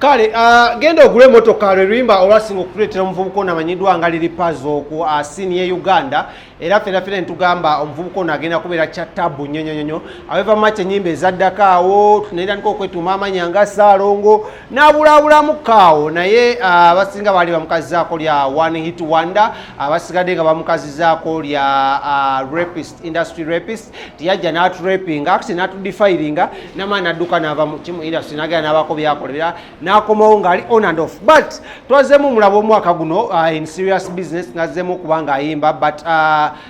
Kale genda ogule emotoka lwe luyimba olwasinga okutuleetera omuvubuka ono amanyiddwa nga Lil Pazo ku scene ye Uganda. Era ffena ffena netugamba omuvubuka ono agenda kubeera kya tabu nnyo nnyo nnyo. However much ennyimba ezaddako awo netandika okwetuuma amanya nga Ssaalongo n'abulaabulamuko awo, naye abasinga baali bamukazizaako lya one hit wonder, abasigadde nga bamukazizaako lya rapist, industry rapist. Tiyajja n'aturapinga, actually n'atudefilinga n'amaanyi, n'adduka n'ava mu kimu industry, n'agenda n'abaako byakolera, n'akomawo ng'ali on and off. But twazzemu omulaba omwaka guno in serious business, ng'azzeemu okuba ng'ayimba, but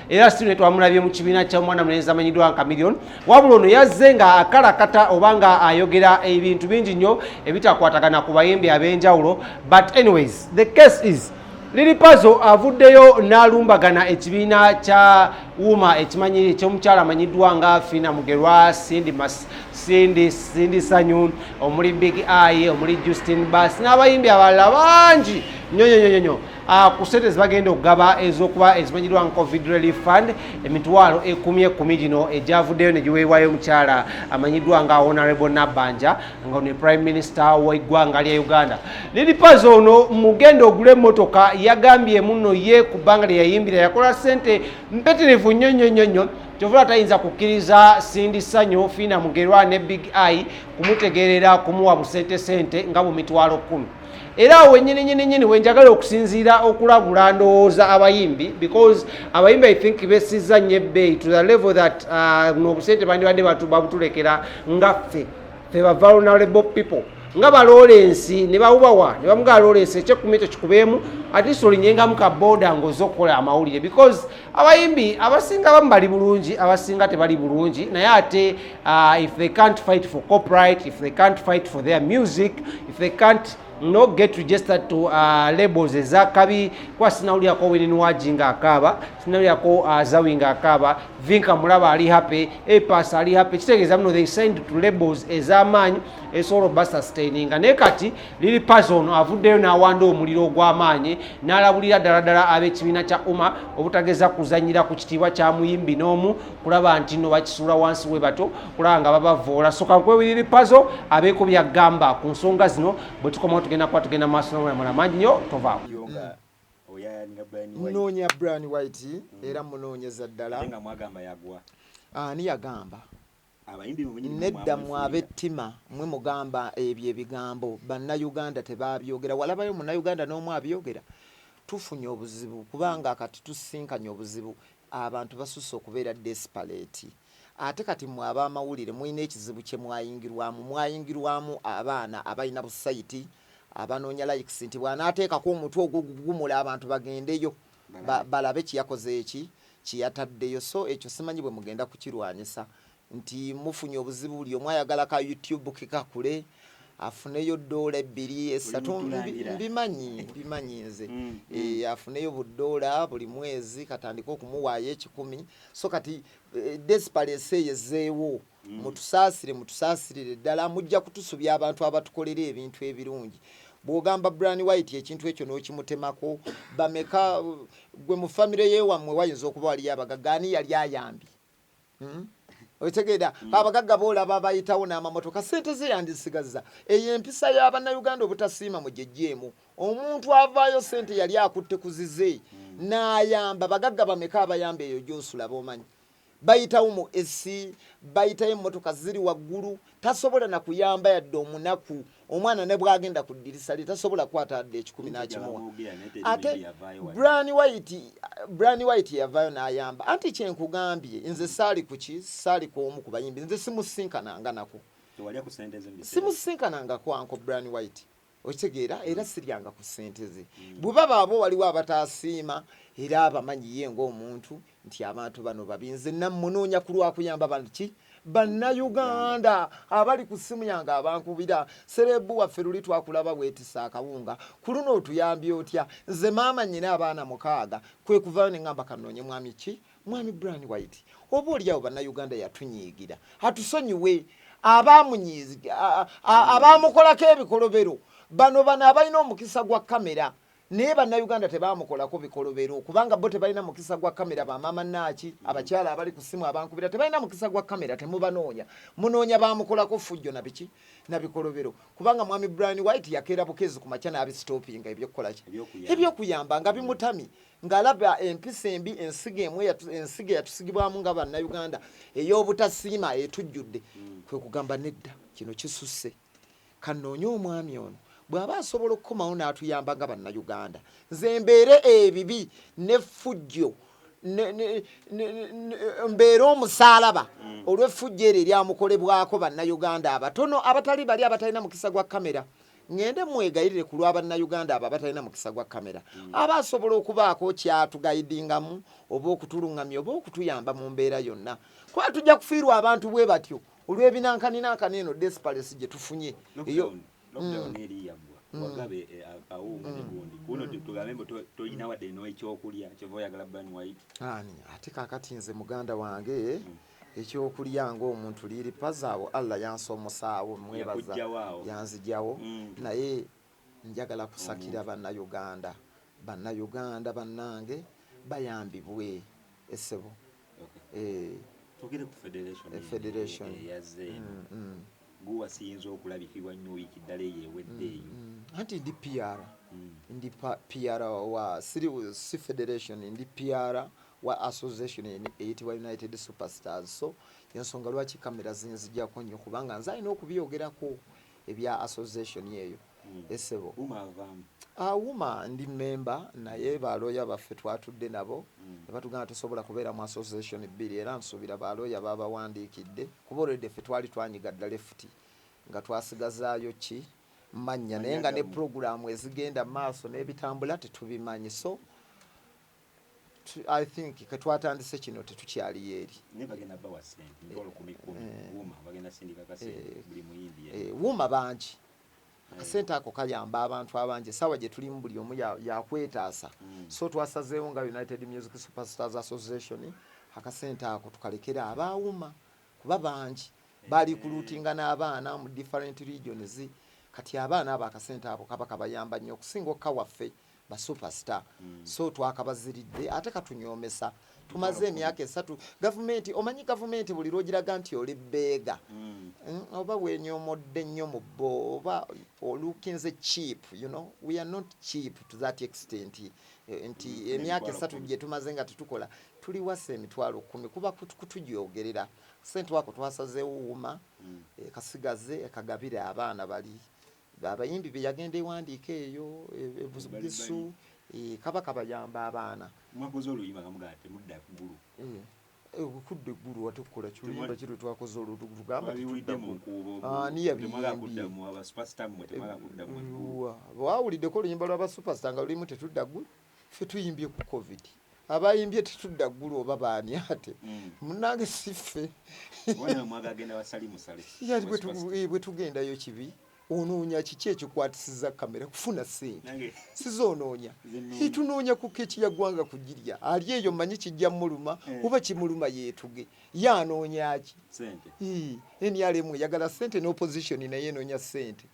era still ne twamulabye mu kibiina ky'omwana mulenzi amanyiddwa nka Chameleone. Wabula ono yazze nga akalakata oba nga ayogera ebintu bingi nnyo ebitakwatagana ku bayimbi ab'enjawulo. But anyways, the case is Lil Pazo avuddeyo n'alumbagana ekibiina kya UMA ekimanyi ekyomukyala amanyiddwa nga Fina Mugerwa, Cindy Mas, Cindy, Cindy Sanyu, omuli Big Eye, omuli Justin Bas n'abayimbi abalala bangi nnyo nnyo nnyo nnyo ku ssente zebagenda okugaba ez'okuba ezimanyiddwa nga Covid Relief Fund, 100,000 10,000 gino egyavuddeyo ne giweebwayo omukyala amanyiddwa nga Honorable Nabbanja, nga ono Prime Minister w'eggwanga lya Uganda. Lil Pazo ono mugenda ogula emmotoka yagambye muno ye ku bbanga lye yayimbira yakola ssente mpitirivu nnyo nnyo nnyo nnyo, kyovula tayinza kukkiriza Cindy Sanyu, Fina Mugerwa ne Big Eye kumutegeerera kumuwa busente sente nga bu 100,000. Era awo wenyini nyini nyini wenjagala okusinziira okulabula ndowooza abayimbi, because abayimbi, I think, besiza nnyo ebbeeyi to the level that n'obusente bandibadde babutulekera nga ffe ffe ba vulnerable people nga ba Lawrence, ne bawubawa ne bamugaa Lawrence ekyekumi ekyo kikubeemu, at least olinyengamu ka boda ng'ozza okukola amawulire, because abayimbi abasinga bamu bali bulungi, abasinga tebali bulungi. Naye ate if they can't fight for copyright, if they can't fight for their music, if they can't no get registered to labels ezakabi, kuba sinawulirako Winnie Nwagi ng'akaaba, sinawulirako Zawi ng'akaaba, Vinka mulaba ali happy, Apass ali happy. Kitegeeza muno they signed to labels ez'amaanyi esobola obasustaininga. Naye kati Lil Pazo ono avuddeyo n'awanda omuliro ogw'amaanyi n'alabulira ddala ddala ab'ekibiina kya UMA obutageza kuzanyira ku kitiibwa kya muyimbi n'omu, kulaba nti nno bakisuula wansi we bato, kulaba nga babavoola. So kankuwe Lil Pazo abeeko byagamba ku nsonga zino. Bwe tukomawo tugenda kuba tugenda maaso n'omulamula mangi nnyo. Tovaawo. Nga oyayanira Brian White. Nnoonya Brian White era munoonyeza ddala. Ate nga mwagamba yagwa. Ani yagamba? Abayimbi mwenyini. Nedda, mwe ab'ettima mwe mugamba ebyo ebigambo. Bannayuganda tebabyogera. Walabayo munnayuganda n'omu abyogera? Tufunye obuzibu kubanga kati tusinkanye obuzibu, abantu basusse okubeera desperate. Ate kati mwe ab'amawulire mulina ekizibu kye mwayingirwamu. Mwayingirwamu abaana abalina busayiti abanoonya likes, nti bw'anaateekako omutwe ogwo gugumula abantu bagendeyo balabe kiyakoze eki kiyataddeyo. So ekyo simanyi bwe mugenda kukirwanyisa, nti mufunye obuzibu, buli omu ayagala ka YouTube kekakule afuneyo $2, 3. Mutulangira. Mbimanyi, mbimanyi nze. Afuneyo budoola buli mwezi, katandike okumuwaayo 100. So kati desperate eyo ezeewo. Mutusaasire, mutusaasirire ddala, mujja kutusubya abantu abatukolera ebintu ebirungi. Bw'ogamba Brian White ekintu ekyo n'okimutemako, bameka gwe mu famire yewammwe wayinza okuba waliyo abagagga? Ani yali ayambye? Otegeera? Abagagga boolaba bayitawo n'amamotoka, sente ze yandisigaza. Eyo empisa y'abannayuganda obutasiima mugyeggyeemu. Omuntu avaayo sente yali akutte ku zize n'ayamba. Bagagga bameka abayamba eyo gy'osula b'omanyi? Bayitawo mu esi, bayitayo emmotoka ziri waggulu, tasobola na kuyamba yadde omunaku. Omwana ne bwagenda ku ddirisa lye tasobola kukwata yadde 100 n'akimuwa. Ate Brian White, Brian White yavaayo n'ayamba. Anti kyenkugambye, nze saali kuki, saali ku omu ku bayimbi, nze simusinkananga nako. Tewalya ku sente ze mu biseera? Simusinkanangako uncle Brian White, okitegeera? Era siryanga ku ssente ze. Bwe baba abo waliwo abatasiima, era abamanyi ye ng'omuntu nti abantu bano babi. Nze namunoonya ku lwakuyamba bantu ki, Bannayuganda abali ku ssimu yange abankubira, "Celeb waffe, luli twakulaba weetisa akawunga, ku luno otuyambye otya? Nze maama nnyina abaana 6." Kwe kuvaayo ne ŋŋamba kanoonye mwami ki, mwami Brian White, oba oliawo Bannayuganda yatunyiigira atusonyiwe, abamunyiiga, abamukolako ebikolobero. Bano abalina omukisa gwa kamera. Naye Bannayuganda tebamukolako bikolobero, kubanga bo tebalina mukisa gwa kamera. Bamaama naaki, abakyala abali ku simu abankubira tebalina mukisa gwa kamera, temubanoonya, munoonya bamukolako fujjo nabiki nabikolobero, kubanga mwami Brian White yakeera bukeezi ku makya n'abistopinga ebyokukolaki. Ebyokuyamba. Ebyokuyamba nga bimutami, ng'alaba empisa embi, ensigo emwe ensigo eyatusigibwamu nga Bannayuganda ey'obutasiima etujjudde. Kwe kugamba, nedda, kino kisusse, kanoonye omwami ono bw'aba asobola okukomawo n'atuyamba nga Bannayuganda. Nze mbeere ebibi n'effujjo mbeere omusaalaba olw'effujjo eryo eryamukolebwako Bannayuganda abatono abatali bali abatalina mukisa gwa kamera. Ŋŋende mwegayirire ku lwa Bannayuganda abo abatalina mukisa gwa kamera, aba asobola okubaako kyatugaidingamu oba okutuluŋŋamya oba okutuyamba mu mbeera yonna, kuba tujja kufiirwa abantu bwe batyo olw'ebinankaninankani eno desperate gye tufunye eyo. Lockdown eri yaggwa, wagabe akawunga ne gundi kuno, tugambe mbu toyina wadde n'ekyokulya, kyova oyagala Brian White. Ani ate kakati nze muganda wange, ekyokulya ng'omuntu Lil Pazo awo Allah yansomusaawo, mwebaza. Yakuggyawo awo. Yanzigyawo. Naye njagala kusakira Bannayuganda, Bannayuganda bannange bayambibwe essebo. Okay. Twogere ku federation. Federation. Eyazze eno guwa siyinza okulabikibwa nnyo wiiki ddala eyo ewedde eyo. Anti ndi PR. Ndi PR wa siri si federation, ndi PR wa association eyitibwa United Superstars. So ensonga lwaki kamera zinzijjako nnyo, kubanga nze alina okubyogerako ebya association eyo, esebo. UMA avaamu? UMA ndi memba, naye balooya baffe twatudde nabo ne batugamba tosobola kubeera mu association bbiri, era nsuubira balooya babawandiikidde, kuba olwedde ffe twali twanyiga dda left nga twasigazaayo ki mannya, naye nga ne gammwe. Puroguramu ezigenda mu maaso n'ebitambula tetubimanyi. So I think ketwatandise kino tetukyaliyo eri. Naye bagenda bawa sente 10,000, UMA bagenda sindika kasente buli muyimbi yenna. UMA bangi, akasente ako kayamba abantu abangi. Essaawa gye tulimu buli omu yakwetaasa. So twasazeewo nga United Music Superstars Association akasente ako tukalekere abaawuma, kuba bangi bali kulutinga n'abaana mu different regions. Kati abaana abo akasente ako kaba kabayamba nnyo okusinga okka waffe ba superstar. So twakabaziridde ate katunyoomesa. Tumaze emyaka 3 gavumenti, omanyi gavumenti buli lwogiraga nti oli beega, oba wenyomodde nnyo mu bo, oba olukinze cheap. We are not cheap to that extent, nti emyaka emitwalo 3 10. Gye tumaze nga tetukola, tuli wasa 10,000 kuba kutujoogerera sente wako. Twasazeewo UMA kasigaze ekagabire abaana bali abayimbi be yagenda ewandiika eyo Bali. Bugisu, kaba kabayamba abaana. Mwakoze oluyimba nga mugamba temudda ggulu. Okudda eggulu ate kukola kyoluyimba kiro twakoze olwo tugamba Twabiwulidde tetudda mu ggulu. nkuubo. Ani Temwagala yabiyimbye? kudda mu aba superstar, mmwe temwagala kudda mu eggulu. Wawuliddeko oluyimba lwaba superstar nga lulimu tetudda ggulu? Ffe tuyimbye ku COVID, abayimbye tetudda ggulu oba baani ate? Munange si ffe. Oba nawe mwagala genda wasali musale. Yali Wa superstar. bwe tugendayo kibi, onoonya kiki ekikwatisizza kamera kufuna ssente? Nange Sizoonoonya. Nze nnoonya. Tunoonya ku keki ya ggwanga kugirya, ali eyo manyi kijja muluma Eh. oba kimuluma yeetuge, ye anoonya ki? Sente. Ii, NRM eyagala ssente n'opposition naye enoonya ssente,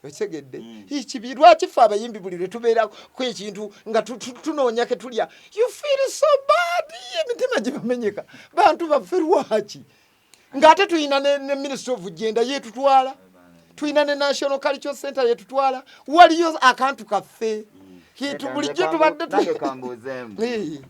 okitegedde? Kibi lwaki ffe abayimbi buli lwe tubeerako ekintu nga tunoonya ke tulya, you feel so bad, emitima gibamenyeka bantu baffe. Lwaki ng'ate tulina ne Ministry of Gender yetutwala, tulina ne National Cultural Center yetutwala, waliyo akantu kaffe? Bulijjo tubadde Nange kambuuzeemu. Eh.